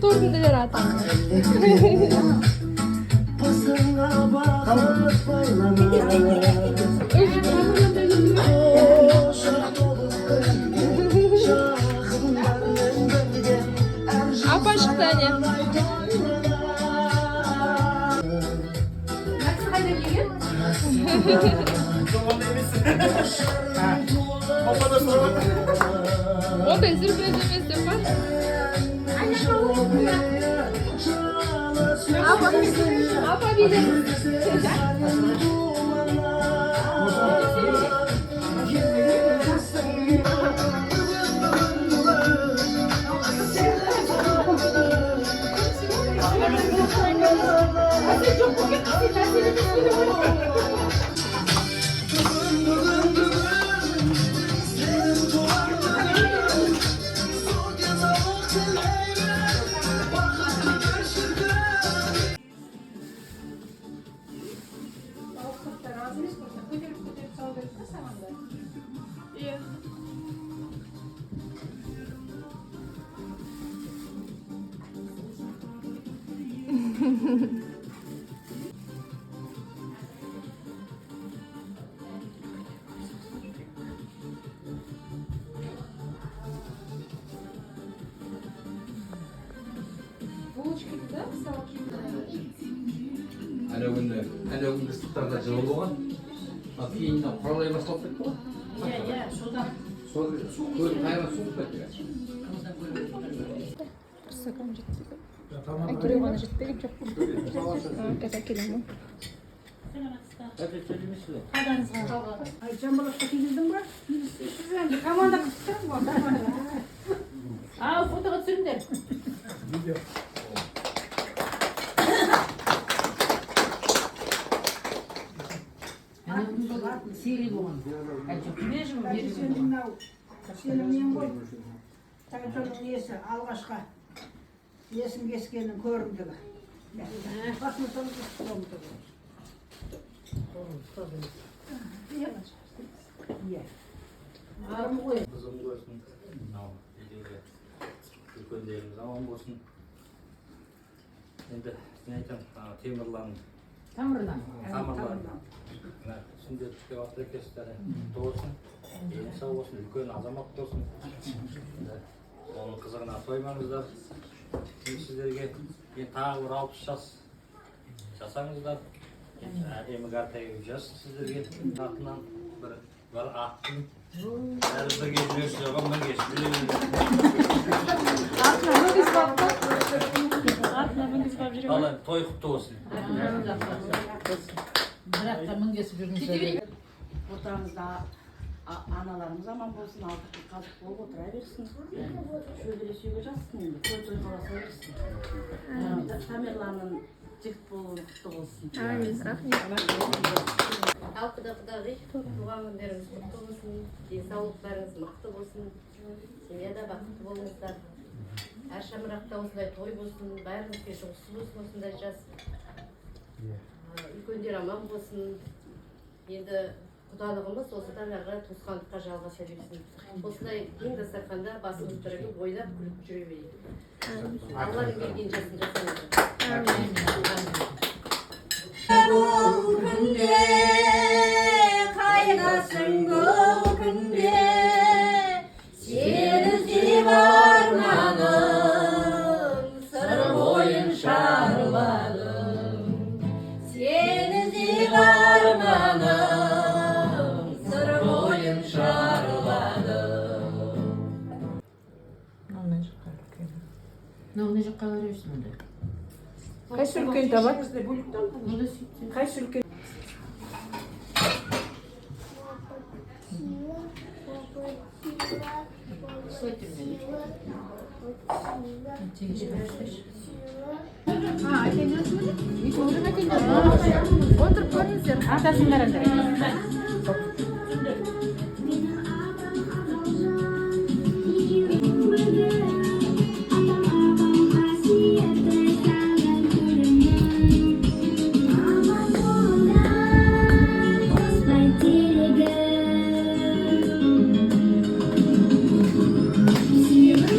Тортын да атам. Басыңа бақыт байланар. Құшақ толы гүлге, жақындармен бірге әр жыл Апа шықты, әне. сайын ай тойланар. Макс қайдан келген? Ондай емес. Папа да сұрап. Ондай сюрприз емес деп па? Апа, апа билет. Әсел жоқ болып кетті, сен Әсел емес пе деп ойладым. Бүгін, бүгін, бүгін сенің туған күнің. Зор денсаулық тілеймін, бақытты бір шіркін. Бауырсақтар аз емес қой, көтеріп көтеріп салу керек та саған да. Иә. Булочки да, мысалы кейбір. Ана күні, ана күнгі ыстықтарда жылы болған, ал кейін мынау құралай басталып кетті ғой. Иә, иә, содан. Сол көл қайран суып кетті. Бір стакан жетпеген. Әкеле ғана жетпеген жоқ. Қазір әкелемін. Әке, сөйлемейсіз бе? Ай, Жамбылатқа кигіздің ба? Сіз енді команда қылып тұрсыз ғой. Ал, фотоға түсіріңдер. Видео. Серый болған. Әйтеуір бежевый, Тәте, сенің бежевый. мынау сенің нең ғой, Тәтенің несі, алғашқы есім кескеннің көрімдігі. Басына салып. Иә. Арым ғой. Қызым болсын, мынау үйдегі үлкендеріміз аман болсын. Енді мен айтамын, ана Темірлан. Тамырлан. Тамырлан, мына сүндет түскен жатыр екенсіздер, құтты болсын, дені сау болсын, үлкен азамат болсын. Енді оның қызығына тоймаңыздар. Мен сіздерге енді тағы бір 60 жас жасаңыздар. Енді әдемі қартайып жасын сіздерге атынан бір аттың бәрі бірге жүресіздер ғой, мінгесіп жүре беріңдер. Артына мінгізіп алып па? Артына мінгізіп алып жүре Ал енді той құтты болсын. Бірақ та мінгесіп жүріңіздер. Ортамызда аналарымыз аман болсын, алты қазық болып отыра берсін. Шөбере сүйегі жазсын енді, той тойға баса берсін. Тамерланның жігіт болуы құтты болсын. Әмин, рахмет. Ал, құда, құдағи, туған күндеріңіз құтты болсын, денсаулықтарыңыз мықты болсын, семьяда бақытты болыңыздар. Әр шаңырақта осындай той болсын, бәріңізге жұғысты болсын осындай жас. Үлкендер аман болсын. Енді құдалығымыз осыдан ары қарай туысқандыққа жалғаса берсін. Осындай кең дастарханда басымыз бірігіп, ойнап күліп жүре берейік. Алланың берген жасын жасаңыздар. Әмин. Бұл күнде қайдасың, бұл күнде сені іздеп арманым Сыр бойын шарладым, сені іздеп арманым Сыр бойын шарладым. Мына жаққа үлкен. Мына жаққа қарай берсін онда. Қайсы үлкен табақ? Онда сөйтсе. Қайсы үлкен? Солай түрмен. Тегіш қарашы. А, отырып көріңіздер. Атасын қараңдар. Менің атам Адалжан, екеуің бірге. Атам, апам қасиетті кәміл көрінген. Аман болыңдар, қоспай терегі. Сүйемін.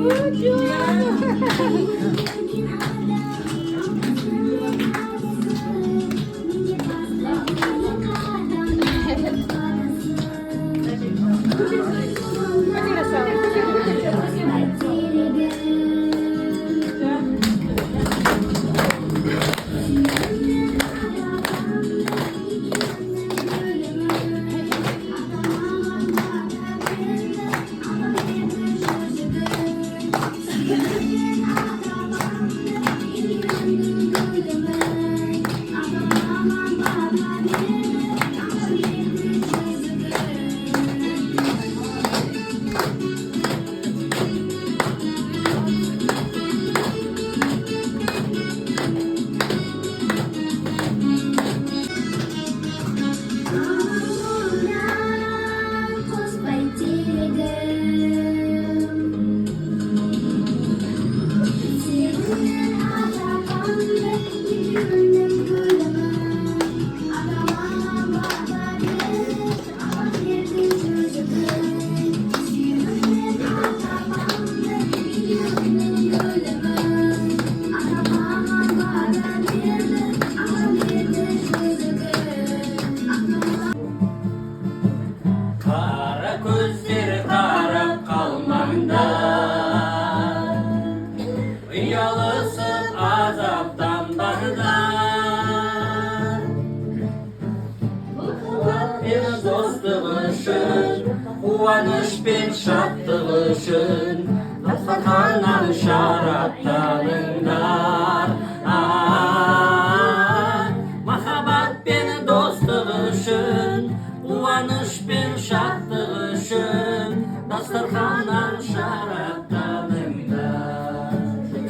Көрген адам атасы мен анасы, менде басқа екі адамның батасы. Қоспай тілегім. Сүйемін ата-апамды, екеуіңнің гүлімін. Атам маған бата берді, апам берді жүзігін. Сүйемін ата-апамды, екеуіңнің гүлімін. Атам маған бата берді, апам берді жүзігін. Аман қоспай тілегім. Сүйемін ата-апамды, екеуіңнің гүлімін. Атам маған бата берді, апам берді жүзігін. Сүйемін ата-апамды, екеуіңнің гүлімін. Атам маған бата берді, апам берді жүзігін. Атам Қара көздер қарап қалмаңдар, ұялысып азаптанбаңдар. Махаббат пен достық үшін, қуаныш пен шаттық үшін дастарханнан шараптаныңдар. А, махаббат пен достық үшін, қуаныш пен шаттық үшін дастарханнан шараптаныңдар.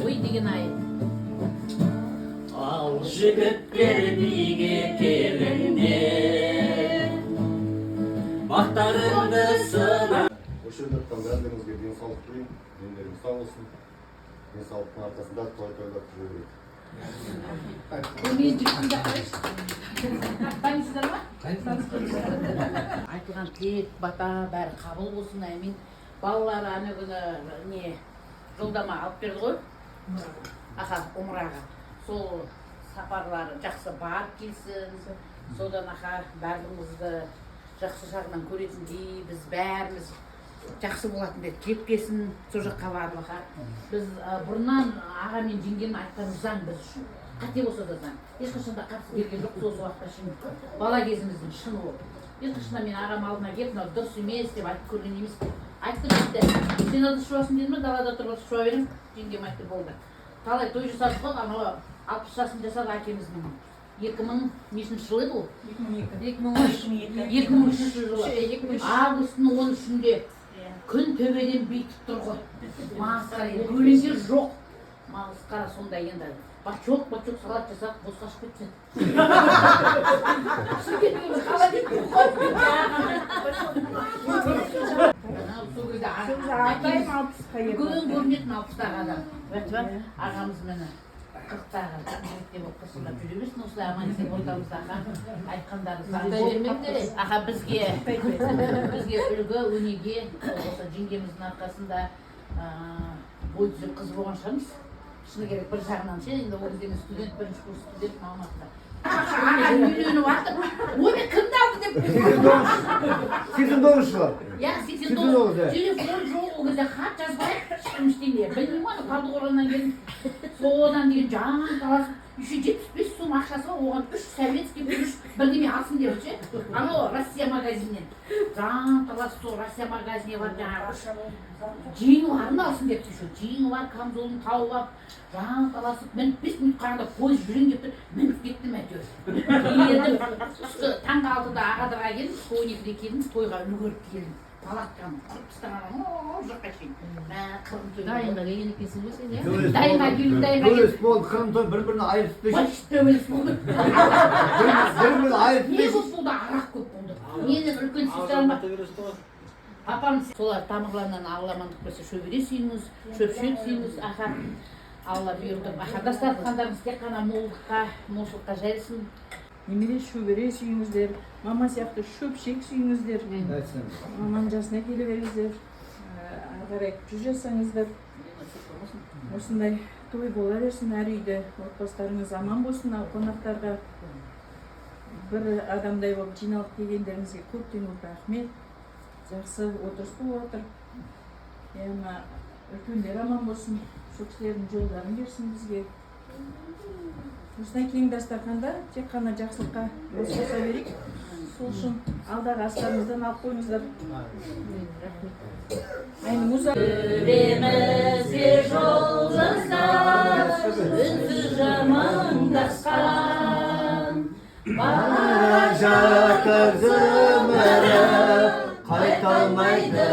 Ой деген ай. Ал жігіттер, биге келіңдер, бақтарыңды сына. Осы жерде жатқан бәріңізге денсаулық тілеймін, дендеріңіз сау болсын. Денсаулықтың арқасында той тойлап жүре берейік. Мен жігітімді қойшы. Танисыздар ма? Айтылған тілек, бата бәрі қабыл болсын, әмин. Балалары ана күні не жолдама алып берді ғой, аха, умраға. Сол сапарлары жақсы барып келсін. Содан, аха, барлығымызды жақсы жағынан көретіндей, біз бәріміз жақсы болатындай тілеп келсін сол жаққа барып, аха. Біз бұрыннан аға мен жеңгенің айтқаны заң біз үшін, қате болса да заң. Ешқашан да қарсы келген жоқпыз осы уақытқа шейін. Бала кезіміздің шыны ол. Ешқашан да мен ағам алдына келіп, мынау дұрыс емес деп айтып көрген емеспін. Айтты, бітті. Сен ыдыс жуасың деді ма, далада тұрып ыдыс жуа беремін. Жеңгем айтты, болды. Талай той жасадық қой. Анау 60 жасын жасады әкеміздің. 2000 нешінші жыл еді ол? 2003. 2003 жылы. 2003. Августтың 13-інде күн төбеден бүйтіп тұр ғой. Масқара, көлеңке жоқ, масқара. Сонда енді бачок бачок салат жасап, босқа шығып кетсін. Қалай деп қой. Сол кезде Атайым әкеміз 60-қа үлкен келді. көрінетін 60-тағы адам. Ағамыз, міне, 40-тағы жігіттей болып қырсыңдап жүре берсін осылай аман есен ортамызда, аха. Айтқандары заң болып, аха, бізге үлгі өнеге. Осы жеңгеміздің арқасында бой түзеп қыз болған шығармыз, шыны керек, бір жағынан ше. Енді ол кезде мен студент, бірінші курс студент Алматыда. Аға үйленіп жатыр, ой, мен кімді алды деп. 89 жылы. Иә, 89. Телефон жоқ ол кезде, хат жазбайық, ешкім ештеңе білмеймін ғой. Ана Талдықорғаннан келдім. Содан деген жан таласып, еще 75 сом ақшасы бар оған, үш советский үш бірдеме алсын деп ше, анау Россия магазинінен. Жан таласып сол Россия магазиніне барып, жаңағы үш жеңі барын алсын деп, еще жеңі бар камзолын тауып алып, жан таласып мініп, 5 минут қарағанда пойыз жүрейін деп тұр, мініп кеттім әйтеуір. Келдім түскі, таңғы 6-да ағадырға келдім, түскі 12-де келдім, тойға үлгеріп келдім. Палатканы құрып тастаған ол жаққа шейін, мә, қырғын той. Дайынға келген екенсің ғой сен, иә? Дайынға келдім, дайынға келдім. Төбелес болды, қырым той бір біріне айырып. Почти төбелес болды. Бір біріне айырып. Не көп болды? Арақ көп болды. Менің үлкен сестрам бар, папам. Солар тамырларынан Алла амандық берсе, шөбере сүйіңіз, шөпшек сүйіңіз, аха. Алла бұйыртып, аха, дастархандарыңыз тек қана молдыққа, молшылыққа жайылсын. Немере шөбере сүйіңіздер, мама сияқты шөпшек сүйіңіздер, маманың жасына келе беріңіздер. қарай 100 жасаңыздар. Осындай той бола берсін әр үйде, отбасыларыңыз аман болсын. Ал қонақтарға бір адамдай болып жиналып келгендеріңізге көптен көп рахмет. Жақсы отырыс болып жатыр. Иә, мына үлкендер аман болсын, сол кісілердің жолдарын берсін бізге. Осындай кең дастарханда тек қана жақсылыққа бас қоса берейік. Сол үшін алдағы астарыңыздан алып қойыңыздар. Айның ұзақ. Төбемізге жұлдыздар үнсіз жымыңдасқан. Бара жатыр зымырап, қайталмайды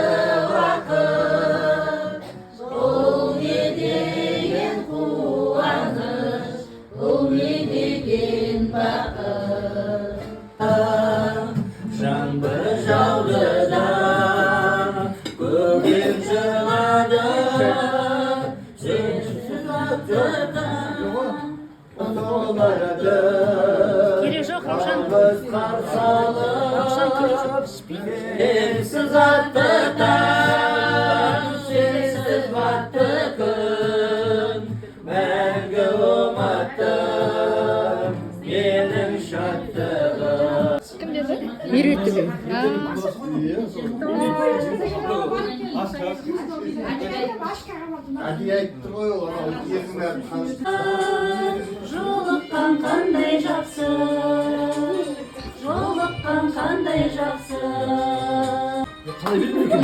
уақыт. Бұл не деген қуаныш, бұл не деген бақыт? Жаңбыр жауды да, көктем жылады, сен Соларды Керек жоқ, Раушан. Алғыс қарсы Раушан, керек жоқ. алып, сенсіз атты таң, сенсіз батты күн, мәңгі ұмыттым менің шаттығым. Кім деді? Меруерт деген. Әдейі айтты ғой ол, анау елдің бәрін танысты. Жолыққан қандай жақсы, жолыққан қандай жақсы. Қалай бермей екен?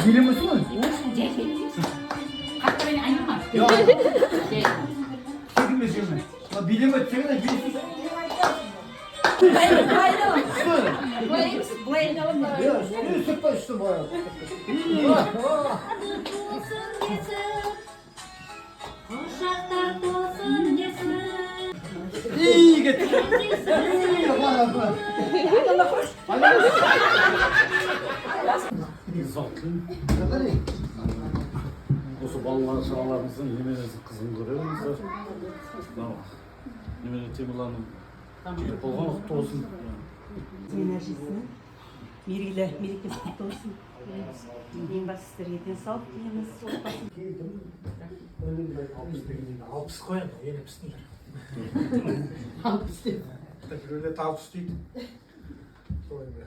Билемейсің ғой? Қаттырақ айналма. Жоқ. Секірме, секірме. Билеме, секірме, билесің. Былай емес, былай айналамын. Иә, үсті былай, үсті былай. Толсын десіп, құшақтар толсын десіп. И, кетті. И, былай, былай. Денсаулық тілеймін. Осы балалар шағаларыңыздың немересі қызын көреріңіздер. Мынау немере Темірланның жігіт болған құтты болсын. Мен мерейлі мерекесі құтты болсын. Ең бастысы, сіздерге денсаулық тілейміз, отбасы. 60 дегенде 60 қой енді, елу пістіңдер. Біреулер 60 дейді. Сол енді.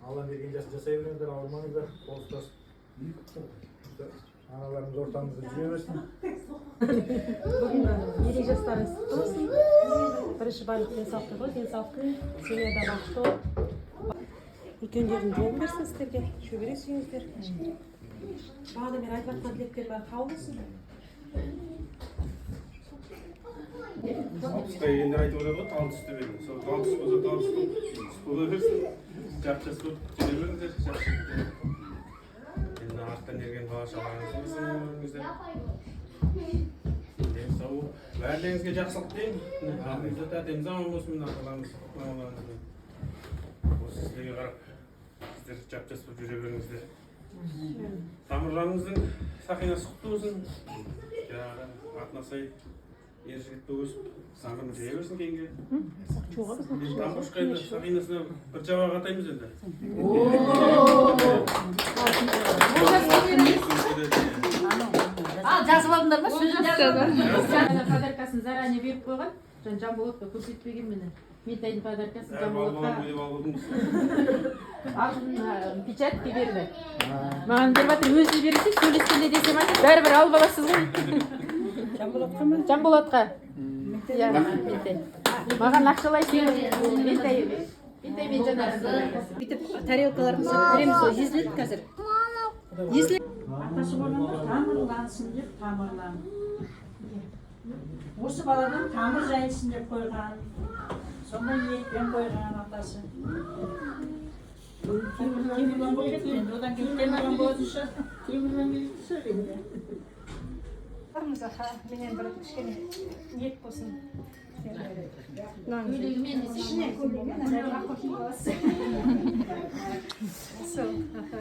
Алла берген жасын жасай беріңіздер, ауырмаңыздар, қол ұстасып. Аналарымыз ортамызда жүре берсін. Бүгінгі мерей жастарыңыз құтты болсын. Бірінші барлық денсаулық ғой, денсаулық, семьяда бақытты болып. Үлкендердің жолын берсін сіздерге, шөбере сүйіңіздер. Бағана мен айтып жатқан тілектер бәрі қабыл болсын. 60-қа келгендер айтып отырады ғой, тал түсті деген. Сол тал түс болса, тал түс болып, түс бола берсін. Жап жас болып жүре беріңіздер, жас жігіттер. Енді арттан ерген бала шағаңыз болсын өміріңізде. Ден сау болып, бәріңізге жақсылық тілеймін. Алдымызда тәтеміз аман болсын, мына аталарымыз, мамаларымыз. Осы сіздерге қарап, сіздер жап жас болып жүре беріңіздер. Тамырларыңыздың сақинасы құтты болсын. Жаңағы атына сай ер жігіт болып өсіп, сағын жая берсін кейінге. Енді тамбошқа енді сақинасына бір жабақ атаймыз енді. Ал жазып алдыңдар ма? Сөз жазып. Подаркасын заранее беріп қойған. Жаңа Жанболатқа көрсетпеген міне. Ментайдың подаркасын Бәрі балам Жанболатқа ғой деп алып отырмыз. Алтын печатка берді. Маған беріп жатыр, өзіне берсе, сөйлескенде десем айтады, бәрібір алып аласыз ғой. Жанболатқа ма? Жанболатқа. Иә, Ментай. Маған ақшалай сыйлық. Ментай. Ментай мен жаңа. Бүйтіп тарелкаларын береміз ғой, езіледі қазір. Езіледі. Атасы қойғанда тамырлансын деп, тамырлан. Осы баладан тамыр жайылсын деп қойған. Сондай ниетпен қойған атасы. Темірлан болып кетті енді, одан кейін Темірлан болатын шығар. Темірлан келетін шығар енді. Бармыз, аха, менен бір кішкене ниет болсын. Көйлегімен. Ішіне көйлегімен, ана ақ киіп аласыз. Сол, аха.